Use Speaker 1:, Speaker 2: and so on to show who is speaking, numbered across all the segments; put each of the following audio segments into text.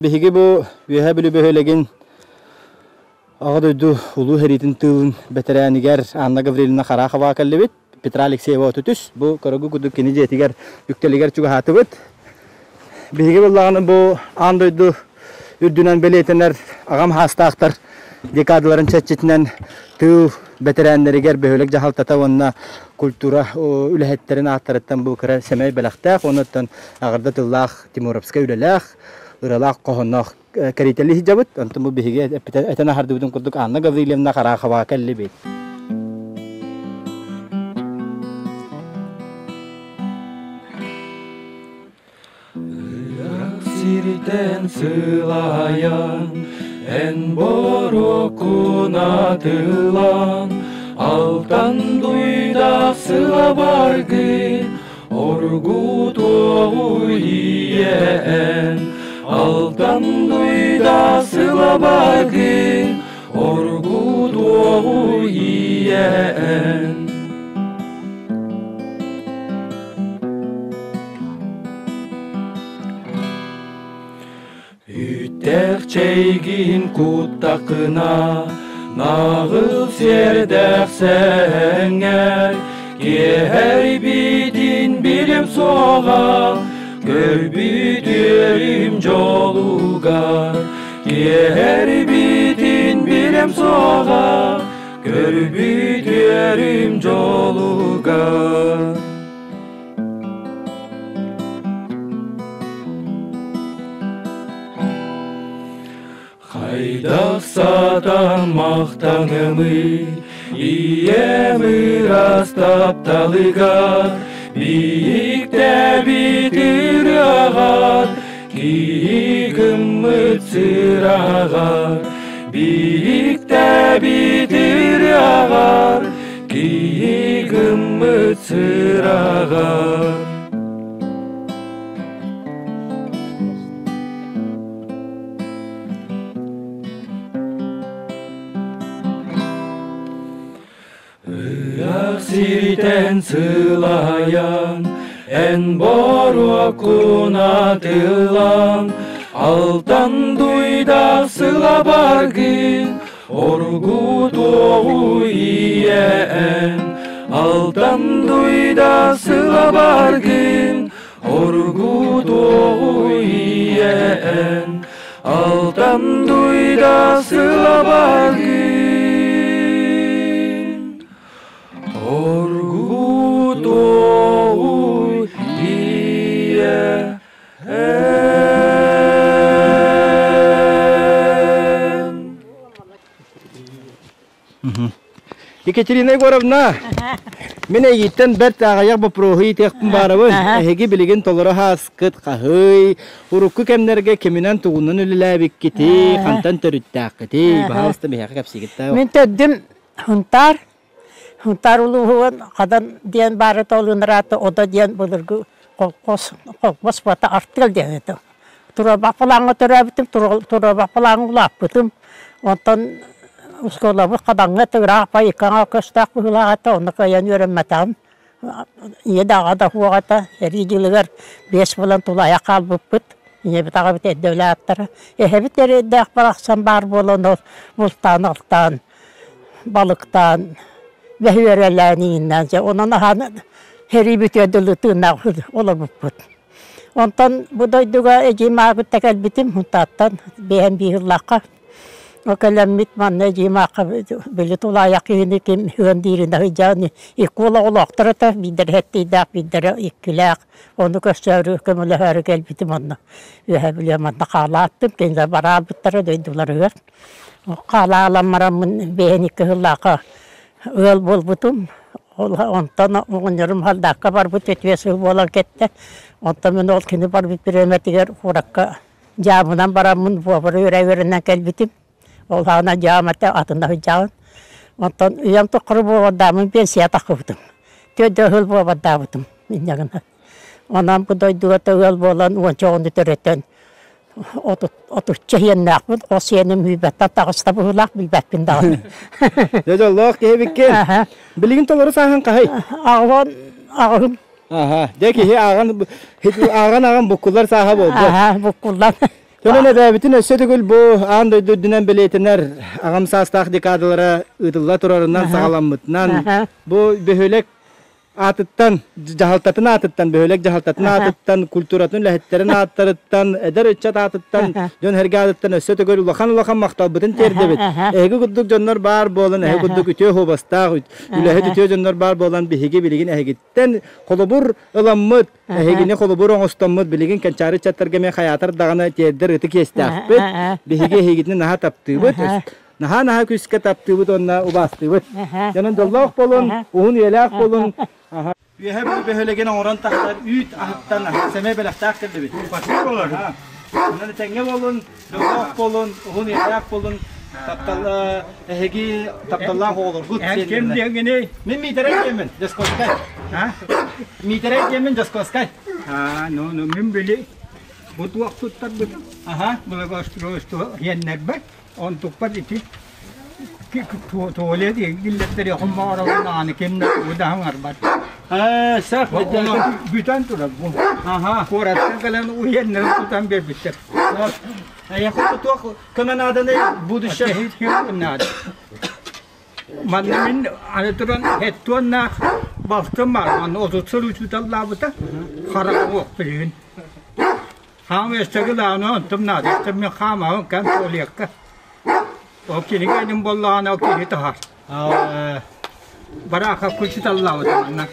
Speaker 1: Биһиги бу Үөһээ Бүлүү бөһүөлэгин Аҕа дойду Улуу сэриитин тыылын бэтэрээнигэр Анна Гаврильевна Хараховаҕа кэллибит. Петра Алексеева отутүс. Бу көрөгү курдук кини дьиэтигэр үктэлигэр чугаһаатыбыт. Биһиги буоллаҕына бу аан дойду үрдүнэн бэлиэтэнэр аҕам хаастаахтар декадаларын чэрчитинэн тыыл бэтэрээннэригэр бөһүөлэк дьаһалтата уонна культура үлэһиттэрин ааттарыттан бу кыра сэмэй бэлэхтээх уонна аҕырда тыллаах Тимуровскай үлэлээх ыралаах хоһоонноох кэрийтэлии сылдьабыт. Онтон бу биһиги этэн аһардыбытын курдук Анна Гаврильевна Харахова кэллибит.
Speaker 2: Ыраах сиртэн сылайан, эн борокун атылан, алтан дуйда сылабаргын, Оргутуоҕу ийээн, алтан дуйда сылабаргын, оргутуоҕу ийээн. Үүттээх чэйгин куттакына, наҕыл сиэрдээх сэһэҥҥэр, киэһэрбитин билим суоҕа, көрбүт үөрүм дьолугар. Киэһэрбитин билим суоҕа, көрбүт үөрүм дьолугар. Хайдах сатаан махтанымый, ийэм ыраас тапталыгар, биһиктэбит ырыаҕар, киһи гыммыт сыраҕар, биһиктэбит ырыаҕар, киһи гыммыт сыраҕар. Ыраах сиртэн сылайан, эн боруокун атылан, алтан дуйдаах сылабаргын, оргутуоҕу ийээн, алтан дуйдаах сылабаргын, оргутуоҕу ийээн, алтан дуйда сылабаргын, оргутуоҕу ийээн.
Speaker 1: Екатерина Егоровна, мин эйигиттэн бэрт аҕыйах боппуруоһу ыйытыахпын баарабын. Эһиги билигин толору ааскыт хаһый, урукку кэмнэргэ киминэн тугунан үлэлээбиккитий, хантан төрүттээххитий, баһаалыста биһиэхэ кэпсиигит даа.
Speaker 3: Мин төрдүм Хунтаар, Хунтаар улууһугар Хадан диэн баара толунраата Одо диэн былыргы колхоз, колхоз бата артыал диэн этэ. Туруорбаппалааҥҥа төрөөбүтүм, Туруорбаппалааҥҥа улааппытым. Онтон оскуолабыт Хадаҥҥа ыраах Байыкаҥа көстөөх быһыылаах этэ, онно кыайан үөрэммэтэҕим. Ийэ да аҕа да суох этэ. Сэрии дьылыгар биэс буолан тулаайах хаалбыппыт. Ийэбит аҕабыт эрдэ өлөөттөрө. Эһэбит эрэйдээх барахсан баар буолан ол бултаан-алтаан, балыктаан, бөһүөрэлээн иҥиннээн дьэ онон аһаан сэрии бүтүөр дылы тыыннаах олорбуппут. Онтон бу дойдуга эдьиийим аабытта кэлбитим Мунтааттан биэһэн биир сыллаахха. Ол кэлэммит манна эдьиийим аахха били тулаайах киһини ким ыан диирин аһыйдьаан икки уол оҕолоохтор этэ, биирдэрэ сэттиийдээх, биирдэрэ иккилээх. Ону көрсөөрү, көмөлөһөөрү кэлбитим онно. Үөһэ Бүлүү манна хаалааттым, кинилэр бараабыттара дойдуларыгар. Хаалаалан бараммын биэһэн икки сыллаахха ыал буолбутум. Ол онтон оҕонньорум халдаакка барбыт үтүө сыл буолан кэттэ. Онтон мин ол кини барбыт бириэмэтигэр куоракка дьаамынан бараммын буобара үөрэ-үөрэнэн кэлбитим. Ол аана дьаам этэ атын сылдьаҕын. Онтон үйэм тухары буобардааммын пенсия таххыбытым. Төрдө сыл буобардаабытым инньэ гынан. Онон бу дойдуга ыал буолан уонча оҕону төрөтөн отучча иэннээхпин, хос иэним билбэттэн таҕыста быһыылаах, билбэппин даҕаны.
Speaker 1: Дьэ дьоллоох киһи эбиккин. Билигин толору сааһын хаһый?
Speaker 3: Аҕыһын, аҕыһым.
Speaker 1: Аха, дьэ киһи ааҕан ааҕан ааҕан буккуллар сааһа буолбут.
Speaker 3: Аха, буккуллан.
Speaker 1: Төнөн эбээбитин өссө төгүл бу аан дойду үрдүнэн бэлиэтэнэр аҕам саастаах декадалара ыытылла турарынан саҕаламмытынан бу бөһүөлэк аатыттан, дьаһалтатын аатыттан, бөһүөлэк дьаһалтатын аатыттан, культуратын үлэһиттэрин ааттарыттан, эдэр ыччат аатыттан, дьон сэргэ аатыттан өссө төгүл улахан-улахан махталбытын тиэрдэбит. Эһиги курдук дьоннор баар буолан, эһиги курдук үтүө хуобастаах, үлэһит үтүө дьоннор баар буолан, биһиги билигин эһигиттэн холобур ыламмыт, эһигини холобур оҥостоммут, билигин кэнчээри ыччаттарга эмиэ хайаатар даҕаны тиэрдэр ытык иэстээхпит. Биһиги эһигитин наһаа таптыыбыт. Наһаа-наһаа күүскэ таптыыбыт уонна убаастыыбыт. Дьонун дьоллоох буолун, уһун үйэлээх буолун. Үөһэ Бүлүү бөһүөлэгин оҥорон тахсар үүт аһыттан сэмэй бэлэхтээх кэллибит. Онон этэҥҥэ буолун, дьоллоох буолун, уһун үйэлээх буолун. Таптал эһиги тапталлаах оҕолоргут.
Speaker 4: Ким диэҥиний?
Speaker 1: Мин Миитэрэй диэммин, Дьоскуоскай. Миитэрэй диэммин, Дьоскуоскай.
Speaker 4: А, ну, ну, мин били бу туох туттарбытым.
Speaker 1: Аха.
Speaker 4: Благоустройство иэннэрбэр Онтукпар ити туалет киллэртэриэххин баҕарабын даҕаны ким да тугу да саҥарбат.
Speaker 1: Ээ, сөп.
Speaker 4: Бүтэн турар бу.
Speaker 1: Аха.
Speaker 4: Куораттан кэлэн уйаннарын тутан биэрбиттэр.
Speaker 1: Эйиэхэ туох көмө нааданый будущее?
Speaker 4: Наада. Манна мин аны туран һэттуоннаах балтым бар. Манна 30 сыл учууталлаабыта. Хараҕым уох билигин. Хаам өстөгүл ааны онтум наада. Өстө мин хаамаҕын кэм туалетка. Ол кинигэ иним буоллаҕына ол киһи таһар. Барааха кучуталлаабыт манна.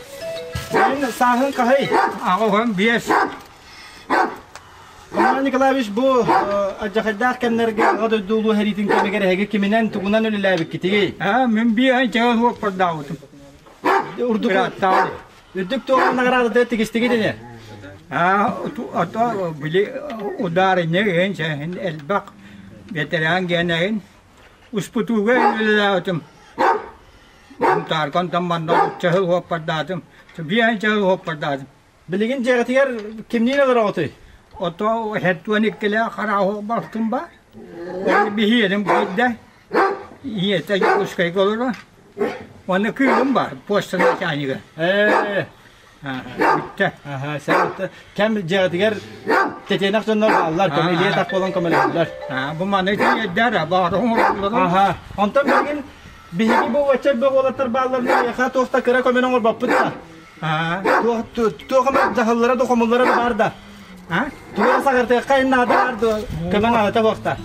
Speaker 1: Сен сааһын хаһый?
Speaker 4: 85.
Speaker 1: Роман Николаевич бу алдьархайдаах кэмнэргэ Аҕа дойду улуу сэриитин кэмигэр эһиги киминэн тугунан үлэлээбиккитий?
Speaker 4: Аа, мин биэһин чаҕыл уоппардаабытым.
Speaker 1: Урдук Үрдүк туоҕа наҕараадата тигистигит ини?
Speaker 4: Аа, ото били ударыня ыһын сэһин элбэх ветеран генэһин успутууга үлэлээбитим. Мунтаарга онтон манна чаһыл уоппардаатым. Биэһин чаһыл уоппардаатым.
Speaker 1: Билигин дьиэҕитигэр кимниин олороҕутуй?
Speaker 4: Ото 72-лээх харааһы балтым бар. Ол биһиэним биирдэ Ийэтэ Дьокуускайга олорор. Уонна кыыһым баар, почта начальнига.
Speaker 1: Ээ,
Speaker 4: Бүттэ.
Speaker 1: Аха, сен кэм дьиэҕитигэр тэтиэнэх дьоннор бааллар, көмөлиэ так буолан көмөлөһөллөр.
Speaker 4: Бу маны тиийэрдэр, баҕар оҥороллор.
Speaker 1: Аха, онтон билигин биһиги бу уочар бөҕө уолаттар баалларына эйиэхэ туох да кыра көмөнү оҥорбоппут да. Туох туох эмэ дьаһаллара да хомуллара да баар да. Тугу саҕартыахха наада баар дуо? Көмө наадата буохта.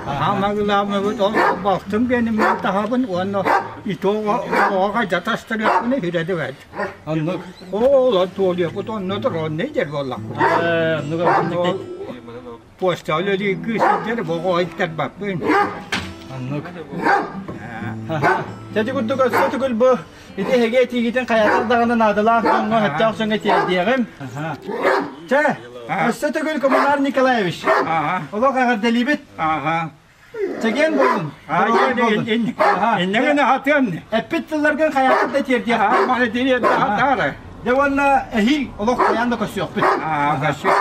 Speaker 4: Хаамагылаамыбыт ол балтым геним таһабын уонна итого оҕоҕо дьатастырыахпын үһүрэдибэт.
Speaker 1: Оннук.
Speaker 4: Ол туолуохпут онно туронный дер буоллахпыт.
Speaker 1: Оннук оннук.
Speaker 4: Почта үлэлии кыыс сылдьар оҕо иттэрбаппын.
Speaker 1: Оннук. Чэ курдук өссө түгүл бу ити эһиги этиигитин хайатар даҕаны наадалаах дьоҥҥо сөптөөх дьоҥҥо тиэрдиэҕим. Чэ, өссө төгүл Коммунар Николаевич. Олох эҕэрдэлиибит. Чэгиэн буолун.
Speaker 4: Иннигин аһатыам.
Speaker 1: Эппит тылларгын хайаатар да тиэрдиэхпит.
Speaker 4: Маны тириэрдэ
Speaker 1: Дьэ уонна эһиил олох хайаан да көрсүөхпүт.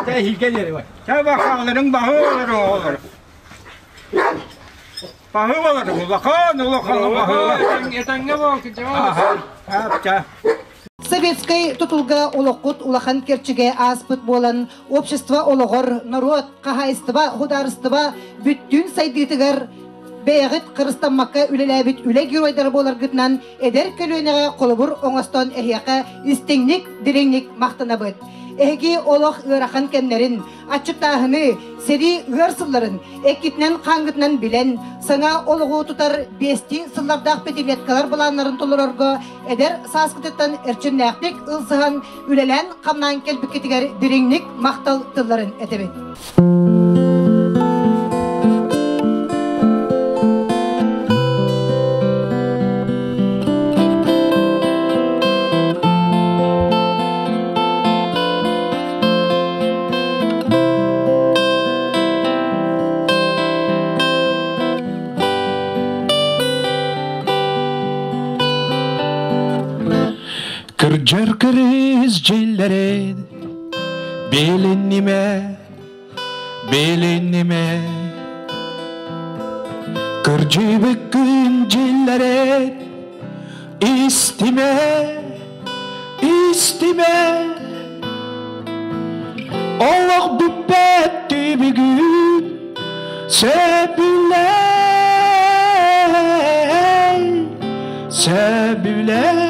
Speaker 1: Чэ эһиилгэ диэри.
Speaker 4: Чэ бахаларыҥ баһы олор оҕолор. Баһы болар улахан улахан баһы.
Speaker 2: Этэҥҥэ буол кырдьаҕас.
Speaker 5: Советскай тутулга олоххут улахан кэрчигэ ааспыт буолан, общество олоҕор, норуот, хаһаайыстыба, судаарыстыба бүттүүн сайдыытыгар бэйэҕит кырыстаммакка үлэлээбит үлэ геройдара буоларгытынан эдэр көлүөнэҕэ холобур оҥостон эһиэхэ истиҥник, дириҥник махтанабыт. Эһиги олох ыарахан кэмнэрин, аччыктааһыны, сэрии ыар сылларын эккитинэн-хааҥҥытынан билэн, саҥа олоҕу тутар биэстии сыллардаах пятилеткалар былааннарын толорорго эдэр сааскытыттан эрчимнээхтик ылсыһан, үлэлээн-хамнаан кэлбиккитигэр дириҥник махтал тылларын этэбит.
Speaker 2: Кырдьар кырыс дьиллэрин билинниме, билинниме. Кырдьыбыккын дьиллэрин истиме, истиме. Олох бүппэт түбүгүн Сөбүлэй, сөбүлэй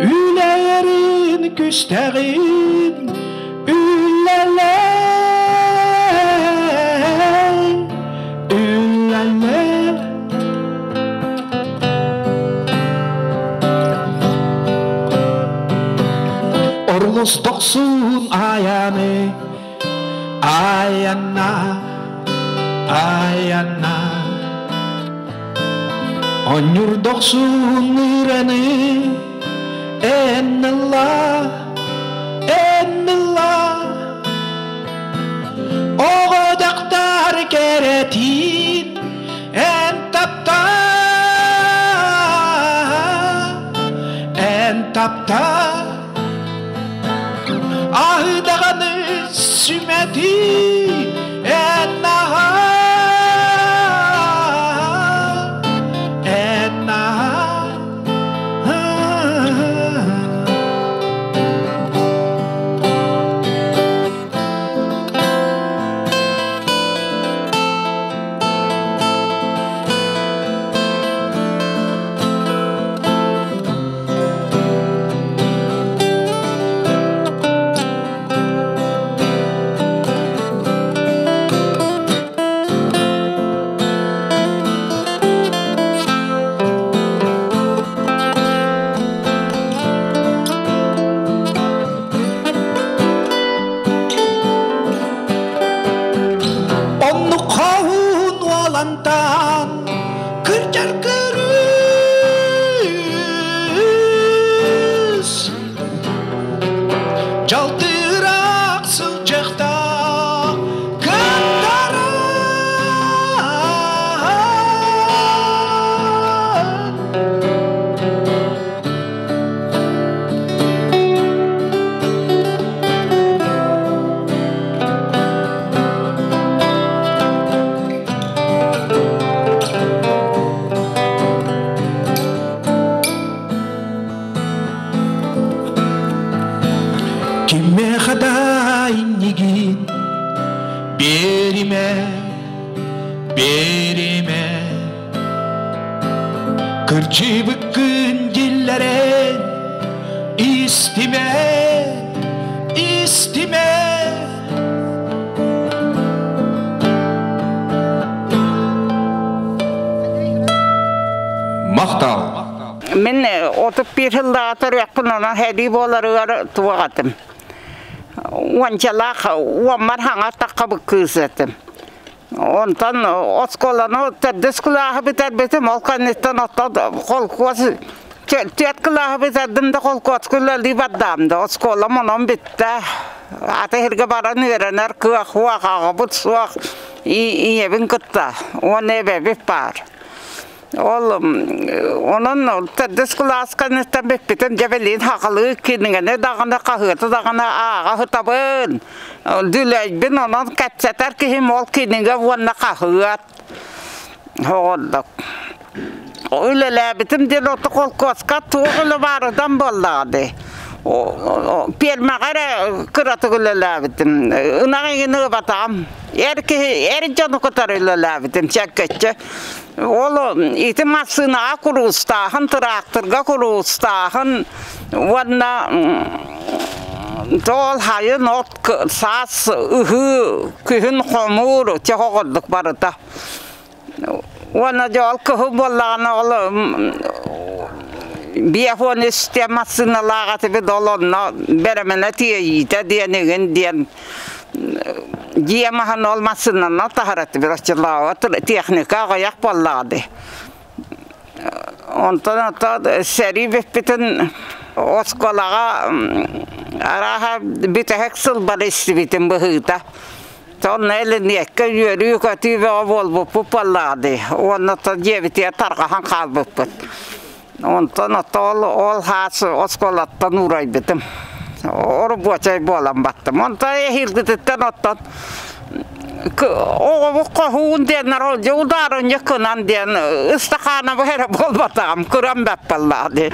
Speaker 2: Үлэрин күстэҕин үлэлэй, үлэлэй Орлос тохсун аяны Аянна, аянна Онньур дохсун ыраны Эннылла, эннылла Оҕо дьахтар кэрэтин Эн таптаа, эн таптаа Аһыдаҕаны сүмэти эн наһаа, эн наһаа. Оннук хоһуун уолантан кырдьар кырыыс Дьалтыыраах сылдьыахтаах кыттара Кимиэхэ да иннигин биэримэ, биэримэ Кырдьыбыккын диллэрэн истимэ, истимэ
Speaker 6: Махтал.
Speaker 7: Мин 31 сыллааҕы төрүөхпүн онон сэрии буоларыгар туох этим. Уончалаах уоммар хаҥа таххабыт кыыс этим. Онтон оскуоланы төрдүс кылааһы бүтэрбитим, ол кэнниттэн оттон холкуос түөрт кылааһы бүтэрдим да холкуоска үлэлии бардаам да оскуолам онон бүттэ. Аты сиргэ баран үөрэнэр кыах суох, аҕабыт суох, ийэбин кытта уонна эбэбит баар. Ол онон төрдүс кылааска кэнниттэн бүппүтүм дьэ билигин сахалыы кинигэни даҕаны хаһыаты даҕаны ааҕа сытабын. Дүлэйбин онон кэпсэтэр киһим ол кинигэ уонна хаһыат оҕоллук. Үлэлээбитим диэн ото холкуоска туох үлэ баарыдан буоллаҕа дии. Пиэрмэҕэ эрэ кыратык үлэлээбитим. Ынах иҥин ыбатаҕым. Эр киһи эр дьону кытары үлэлээбитим чэккэччи. Ол ити массыынаҕа куруустааһын, тыраахтырга куруустааһын уонна ол хайын от саас ыһыы, күһүн хомуур чоҕо курдук барыта. Уонна дьэ ол кыһын буоллаҕына ол биэс үстэ массыыналаах этибит ол онно бэрэмэнэ тиэйиитэ диэн игин диэн дьиэ маһын ол массыынанан таһар этибит оччолооҕу техника аҕыйах буоллаҕа дии. Онтон ото сэрии бүппүтүн оскуолаҕа арааһа бүтэһик сылбар истибитим быһыыта. Онно элиниэккэ үөрүү-көтүү бөҕө буолбуппут буоллаҕа дии. Уонна то дьиэбитигэр тарҕаһан хаалбыппыт. Онтон ото ол, ол хаас оскуолаттан уурайбытым. Оробуочай буолан баттым. Онтон эһиилгититтэн оттон оҕобут хоһуун диэннэр ол дьэ удаарынньа кынан диэн ыстахаанабы эрэ буолбатаҕым кырам баппаллаах дии.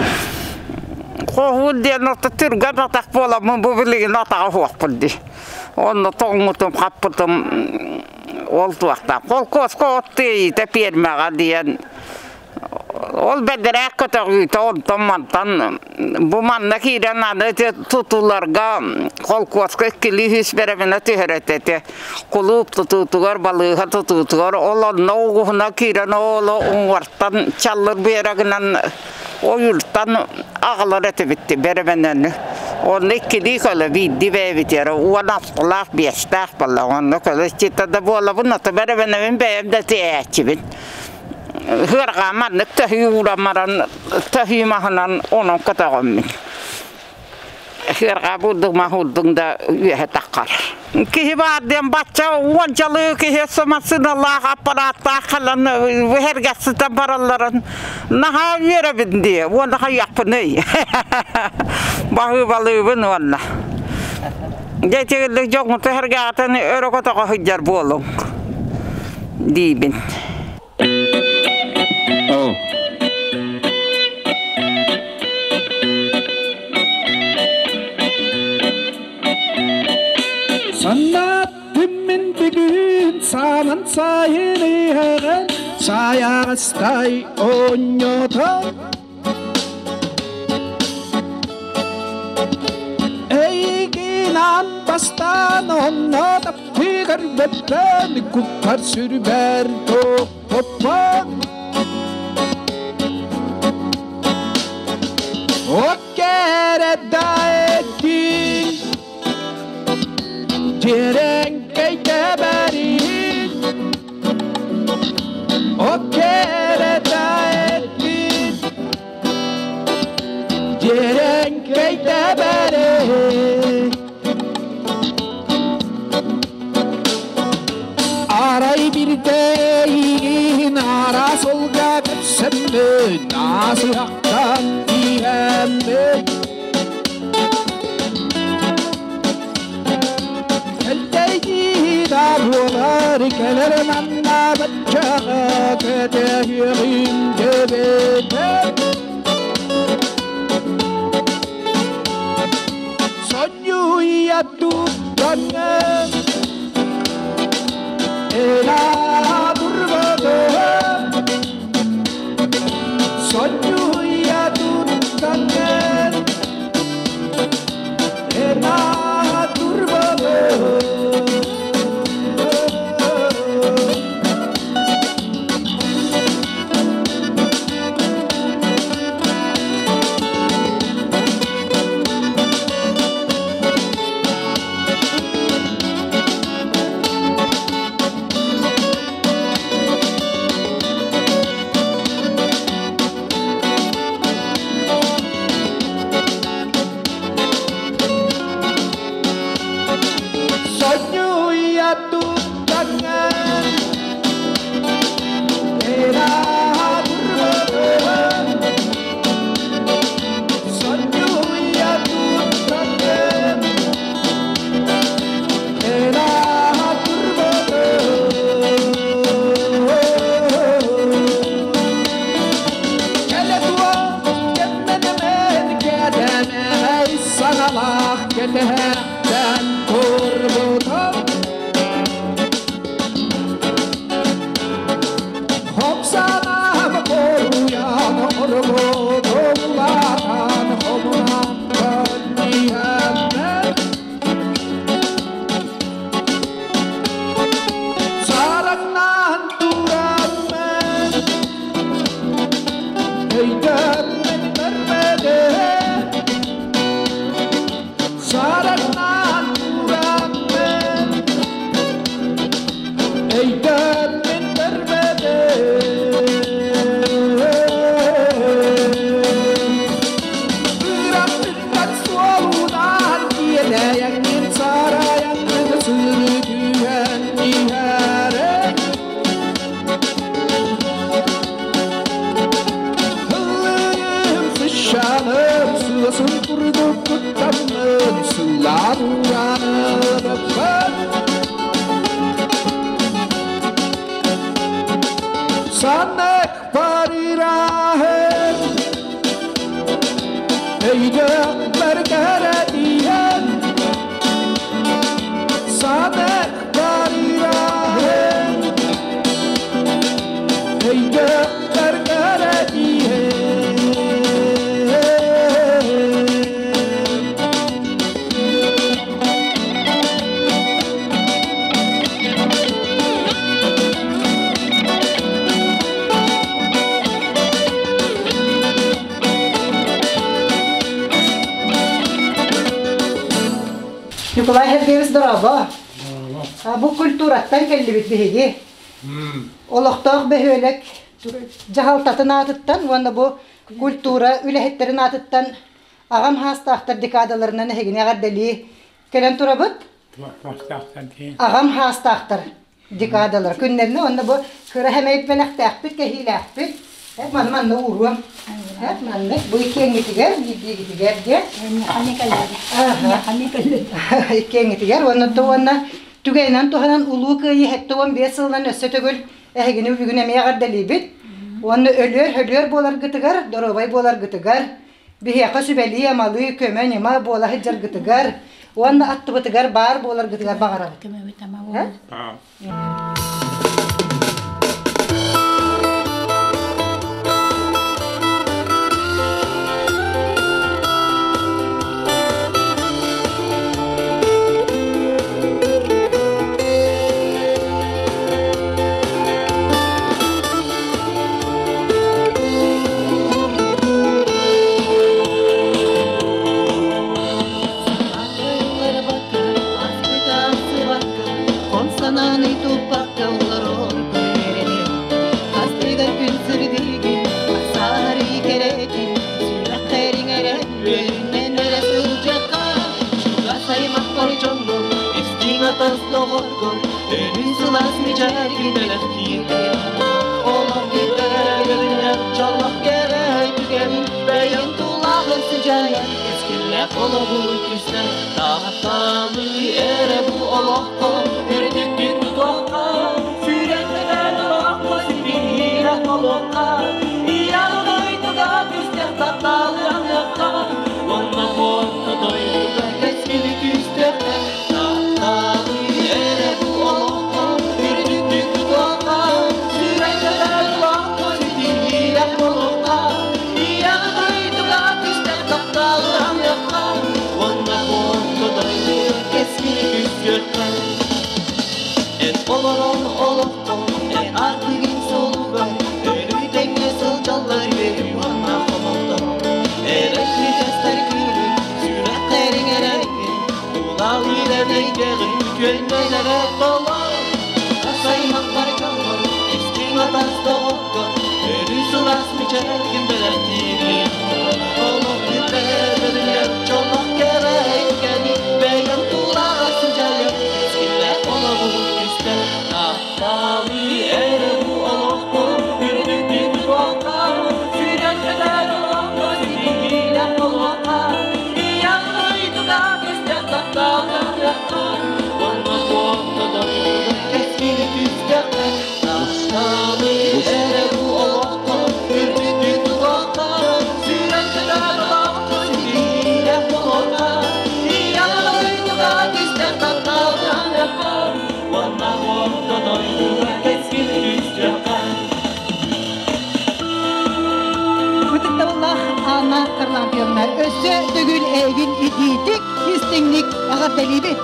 Speaker 7: Хоһуун диэн орто түргэн атах буоламмын бу билигин атаҕа суохпун дии. Онно тоҥмутум, хаппытым ол туохтаах. Холкуоска от тиэйиитэ пиэрмэҕэ диэн ол бэдэрээк көтөҕүүтэ онтон мантан бу манна киирэн аны тутуларга холкуоска иккилии үс бэрэбинэ түһэр этэ кулууп тутуутугар балыыһа тутуутугар ол онно угуһуна киирэн ол уҥуортан чаллыр биэрэгинэн ойууртан аҕалар этибит бэрэбинэни онно иккилии көлө биирдии бэйэбитигэр уон алталаах биэстээх буолла онно көлө иччитэ да буолабын ото бэрэбинэбин бэйэм да тиэйээччибин Ыарҕаа маннык төһүү ууран баран төһүү маһынан онон көтөҕөммүн. Ыарҕаа бурдук мах урдуҥ да үөһэ таххар. Киһи баар диэн бачча уончалыы киһи массыыналаах аппарааттаах халан выһэргэситэ баралларын наһаа үөрэбин дии уонна хайыахпыный баһыыбалыыбын уонна дьэ итигиллик дьоҥҥуту сэргээҕитин өрө көтөҕө сылдьар буолуҥ диибин.
Speaker 2: Oh. Санааттым бүгүн саанан сайын иһэҕин сайаҕастай оонньотон Эйигин аан бастаан онно таптыгар бэттэн куппар сүрбэр тохтоппон От кэрэ да этиҥ дьиэрэҥкэй тэбэрин От кэрэ да этиҥ дьиэрэҥкэй тэбэрин Арай бирдэ эйигин араас олга көрсөммүн, аасыһахтан тииһэммин. Элтэйдии да буолар кэлэр манна баччаҕа кэтэһиэҕим диэбитим. Сонньуйа туттаҥҥын Сонньуйа туттаҥҥын Ela турбалым. Сонньуйа туттаҥҥын Ela турбалым. Сонньуйа туттаҥҥын Ela турбалым. Кэлэ туо кэммэнэмэн кэдэмэй саҥалаах кэтэһэхтэн турбутум. Хопсанаам хоруйан орбутум улаатан хомунан иһэммэр. Сараңнаан тураммын өйдөммүн көрбөдүм. Сараңнаан тураммын өйдөммүн көрбөдүм. Ыыраппыттан суолунан киэлэйэҥҥин сарайаҥҥын сырытыһан иһэрин. Ыллыйым сыщаным сыасын курдук куттаммын сыллаан урааныбыппын. Саннык барыраһын өйдөммүн
Speaker 5: Николай Сергеевич дорообо. Бу культураттан кэллибит биһиги. Олохтоох бөһүөлэк дьаһалтатын аатыттан уонна бу культура үлэһиттэрин аатыттан аҕам хаастаахтар декадаларынан эһигини эҕэрдэлии кэлэн турабыт. Аҕам хаастаахтар декадалар күннэринэ уонна бу кыра хэмэй бэлэхтээхпит, кэһиилээхпит. Маны манна ууруом. Маннык бу иккиэҥҥитигэр, биирдиигитигэр диэн. Иккиэҥҥитигэр уонна уонна түгэнинэн туһанан Улуу Кыайыы 75 сылынан өссө төгүл эһигини бүгүн эмиэ эҕэрдэлиибит. Уонна өлүөр-өлүөр буоларгытыгар, доруобай буоларгытыгар, биһиэхэ сүбэлии-амалыы, көмө-ньыма буола сылдьаргытыгар уонна аттыбытыгар баар буоларгытыгар баҕарабыт. Өссө төгүл эйигин итиитик, истиҥник эҕэрдэлиибит!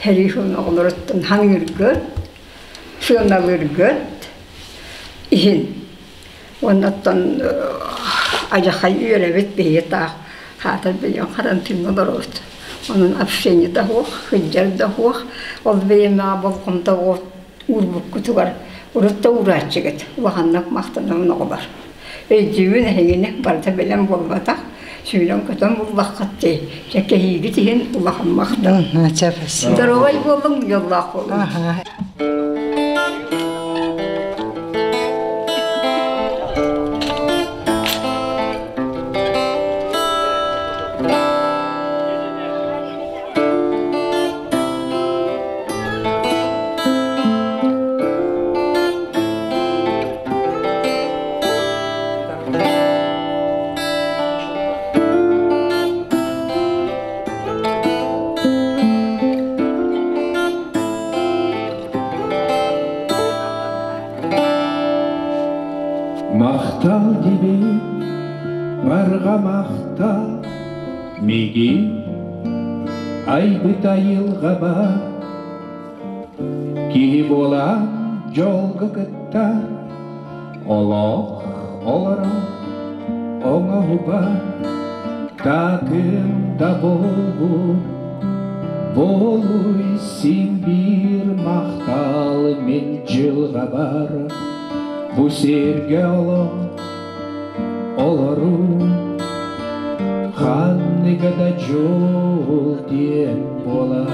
Speaker 6: Һэрии оҕолоруттан ханыыргыт, сыаналыыргыт иһин. Уоннаттан адьахай үөрэбит биһиги таах Хаатар билиэн харантыыҥҥа олоробут. Онон общение да суох, сылдьар да суох. Ол бириэмэҕэ болҕомто уурбуккутугар урут да уурааччыгыт. Улаханнык махтанабын оҕолор. Өйдүүбүн эһигини барыта бэлэм буолбатах. Сүүрэн-көтөн буллаххыт дии. Дьэ кэһиигит иһин улахан махтал. Здоровай буолуҥ, дьоллоох буолуҥ.
Speaker 2: Махтал диби, барҕа махтал, миги айбыт айылҕаба киһи буолан дьолго кытта олох олорон оҥоһуба таатын да буолбут буолуй син биир махтал мин дьылҕабар бу сиргэ олох олоруу ханныга да дьол диэн буолар.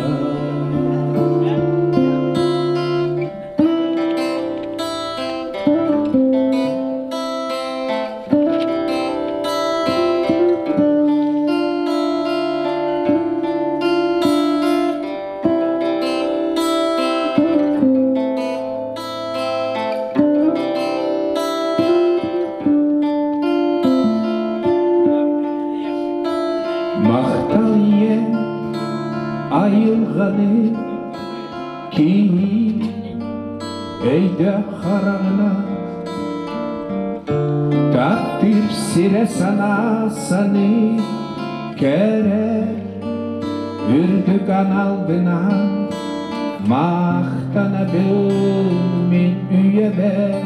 Speaker 2: Махтал ийэ айылҕаны киһи өйдөөх хараҕына таптыыр сирэ санаа саныы кэрэ үрдүк аналбынан махтанабын мин үйэбэр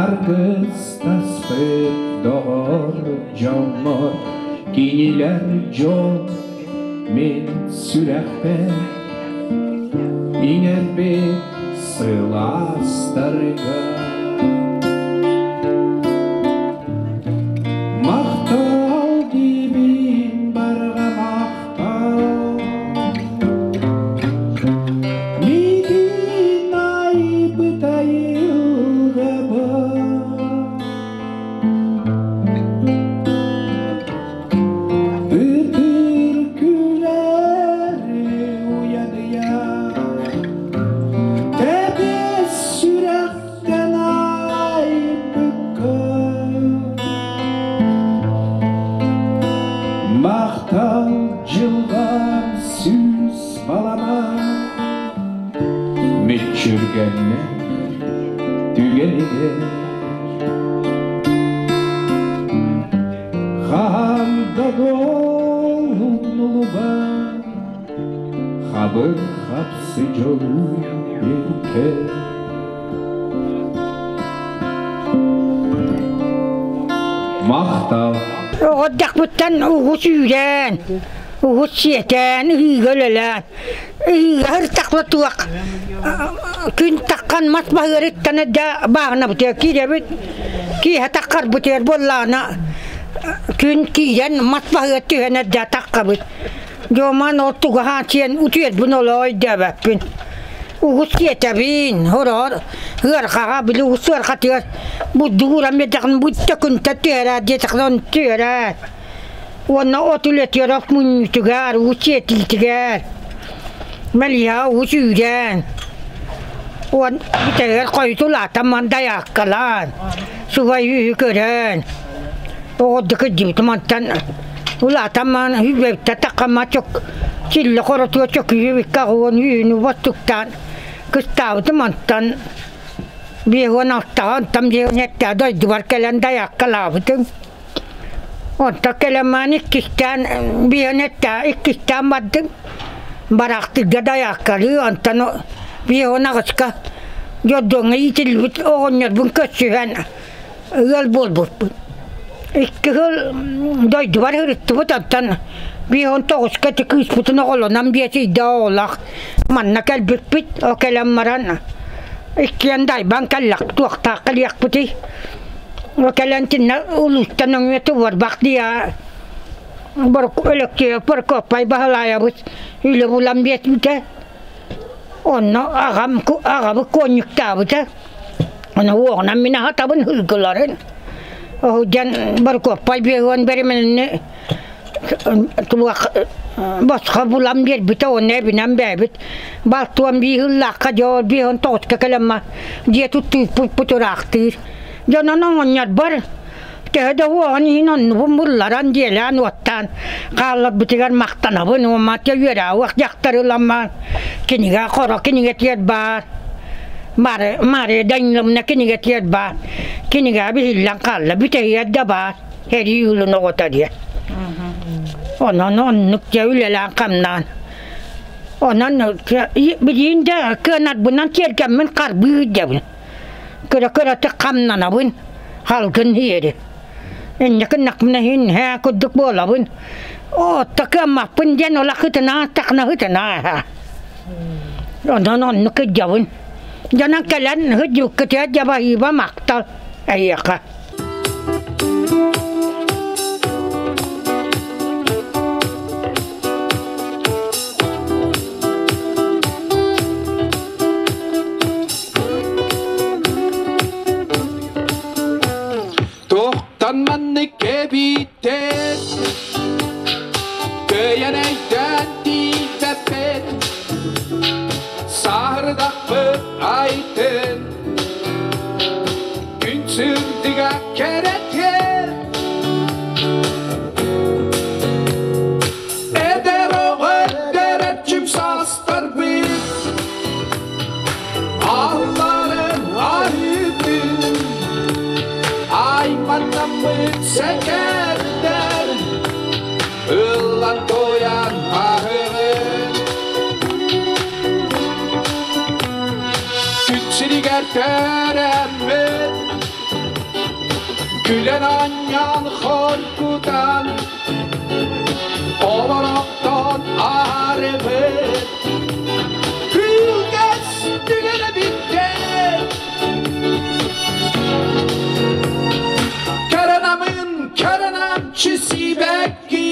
Speaker 2: аргыстаспыт доҕор дьоммор кинилэр дьон мин сүрэхпэр иҥэрбит сылаастарыгар. Махтал диибин барҕа махтал Миигин айбыт айылҕабар Ытыр күлэри уйадыйа Тэбис сүрэхтэн айбыкка Махтал дьылҕам сүүс балама Мүччүргэннэ түгэнигэр Хаһан да долунулуба Хабыр хапсы дьолу иркэ Махтал.
Speaker 8: Оҕордохпуттан угус үүрэн, угус сиэтэн, ыһыыга үлэлээн, ыһыыга ыртахла туох күн таххан мас баһыарыттан да бааһынабытыгар киирэбит, киэһэ таххарбытыгар буоллаҕына күн киирэн мас баһыгар түһэн эрдэ таххабыт. Дьоман ол тугаһаан сиэн утуйарбын олоо өйдөөбөппүн. Угус сиэтэбин, хороҕор ыархаҕа били угус ыархатыгар бурдук ууран биэрдэххинэ бүтэ күнтэ түһэрээр диэтэххинэ ону түһэрээр. Уонна от үлэтигэр от мунньуутугар, уу сиэтиитигэр, мэлиһэҕэ уу сүүрэн, уон бүтэригэр хойут улаатан мандайааккалаан, субай үһү көрөн, оҕордук кырдьыбытым онтон улаатан маан үбэбиттэ таххама чок силлэ хоротуга чөкүйүбүккэ аҕуон үүнү боттуктаан кыстаабытым онтон 56-ҕа онтон 57 дойдубар кэлэн дайааккалаабытым. Онтон кэлэн маан иккистээн биэн эттээх иккистээн бардым. Бараахтыырга дайааккалыы онтон 58-ка дьордуоҥҥа иитиллибит оҕонньорбун көрсүһэн ыал буолбуппут. Икки сыл дойдубар сырыттыбыт, оттон 59-ка ити кыыспытын оҕолонон биэс ыйда оҕолоох манна кэлбиппит. Ол кэлэн баран иккиэн дайбан кэллэх туохтаах кэлиэхпитий. Ол кэлэн тиннэ улуустан өҥүө туруорбах дии Өлөксөйөп Прокопай Баһылаайабыс үлэ булан биэрбитэ. Онно аҕам аҕабыт куонньуктаабыта. Ону уоҕунан мин аһатабын һылгыларын. Оһудьан Борокуоппай биэһуон бэримэнини туох босхо булан биэрбитэ уонна эбинэн бээбит. Балтуон биир ыллаахха дьэ биэһон тоҕуска кэлэмма дьиэ туттуйпуппут ыраахтыыр. Дьонон оҥонньорбор Төһө да уоҕун иһин оннубун булларан, дьиэлээн-уоттаан хаалларбытыгар махтанабын уонна үөрээуох дьахтар ыламман кинигэ хоро кинигэтигэр баар Мария Даниловна кинигэтигэр баар кинигэ биһиллэн хаалла бүтэһигэр да баар эрии ыылын оҕото диэн онон оннук дьэ үлэлээн-хамнаан онон билиин да кыанарбынан тиэргэммин харбыы сылдьабын Кыра-кыратык хамнанабын, халгын иэри. Инньэ гыннахпына иһин һээ курдук буолабын. Отто кыаммаппын диэн олох ытына тахна ытына Онон оннук кыдьабын. Дьонон кэлэн ыдьылкытыа дьабаһыыба махтал эйиэхэ.
Speaker 2: Тохтан маннык кэбиттэр Кыайан өйдөөн тиийбэппит Саһырдахпыт айтын Күн сырдыга кэрэтин Эдэр оҕо дэрэтчим саастарбыт Алларын аһыытын Айманнаммыт сэкэрдэр Ыллан туойан аһыгын Күн сиригэр төрөммүт Күлэн анньан хоргутан Олороктон аарыбыт Күлгэс түгэнэ бүттэ Кэрэнамын кэрэнамчы сибэкки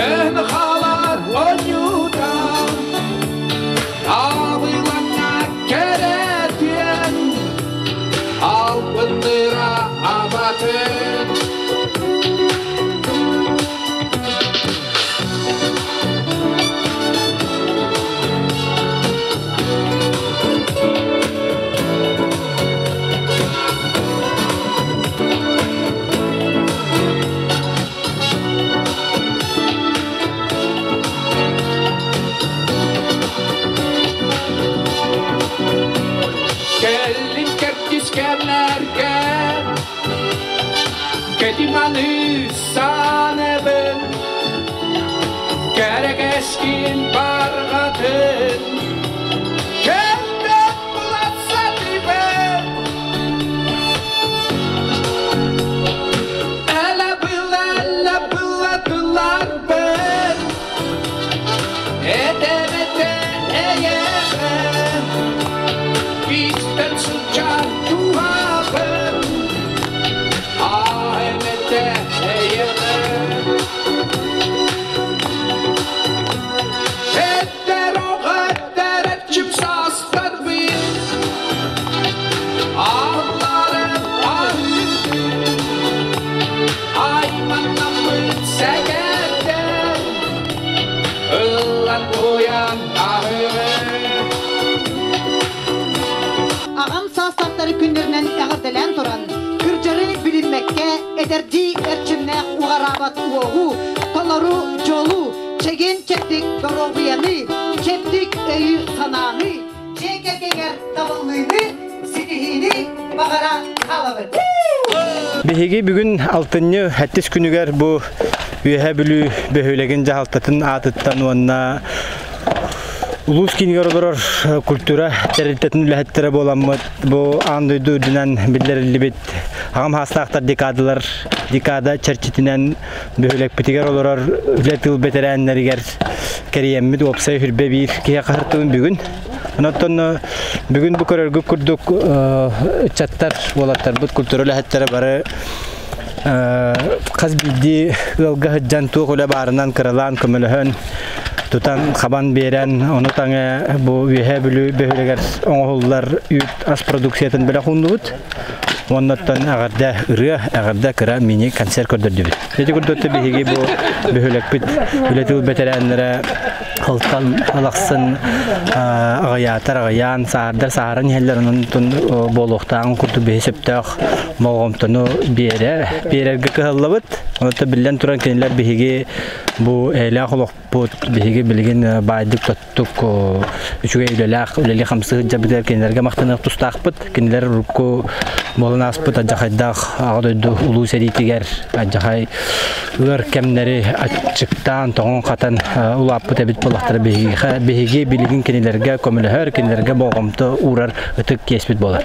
Speaker 2: Эн хаалар онньуутан Аабыланна кэрэтиэн Албынныра абатын Кэллин кэрдис кэмнэргэ Кэтиманы санабын Кэрэ кэскил барҕатын Кэлбэт булатса тибэн Элэ была, элэ была тылларбын Этэ-этэ эйэхэ Истэн сылдьар туһабын Аһэмэтэ эйэхэ Эттэр оҕаттар эрчим саастарбын Алларын аһыытын Айманнаммыт сэгэрдэн Ыллан туйан аһыгын
Speaker 5: Аҕам саастаахтары күннэринэн эҕэрдэлээн туран, кырдьары билиммэккэ, эдэрдии эрчимнээх уҕараабат уоҕу, толору дьолу, чэгиэн-чэбдик доруобуйаны, чэбдик өйү-санааны, дьиэ кэргэҥэр табыллыыны, ситиһиини баҕара хаалабыт.
Speaker 1: Биһиги бүгүн алтынньы сэттис күнүгэр бу Үөһээ Бүлүү бөһүөлэгин дьаһалтатын аатыттан уонна улуус киинигэр олорор культура тэрилтэтин үлэһиттэрэ буоламмыт бу аан дойду үрдүнэн биллэриллибит Аҕам хаастаахтар декадалар декада чэрчитинэн бөһүөлэкпитигэр олорор үлэ тыл бэтэрээннэригэр кэрийэммит уопсай хүрбэ биир киһи хаһыртыбын бүгүн. Онтон бүгүн бу көрөргүт курдук ыччаттар, уолаттарбыт культура үлэһиттэрэ бары хас биирдии ыалга сылдьан туох үлэ баарынан кыралаан көмөлөһөн тутан хабан биэрэн ону таҥа бу Үөһээ Бүлүү бөһүөлэгэр оҥоһуллар үүт ас продукциятын бэлэх ууннубут. Оннуттан эҕэрдэ ырыа, эҕэрдэ кыра мини концерт көрдөрдүбүт. Ити курдук биһиги бу бөһүөлэкпит үлэ тыл бэтэрээннэрэ Алтан алахсын аҕыйаатар аҕыйаан, саардар сааран иһэллэр, онон буолуохтааҕын курдук биһи сөптөөх болҕомтону биэрэ биэрэргэ кыһаллабыт. Онон биллэн туран кинилэр биһиги бу эйэлээх олохпут, биһиги билигин баайдык тоттук үчүгэй үлэлээх үлэлии хамсыы сылдьабытыгар кинилэргэ махтаныах тустаахпыт. Кинилэр урукку буолан ааспыт алдьархайдаах Аҕа дойду улуу сэриитигэр алдьархай ыар кэмнэри аччыктаан, тоҥон-хатан улааппыт эбит буоллахтара биһиги, биһиги билигин кинилэргэ көмөлөһөр, кинилэргэ болҕомто уурар ытык иэспит буолар.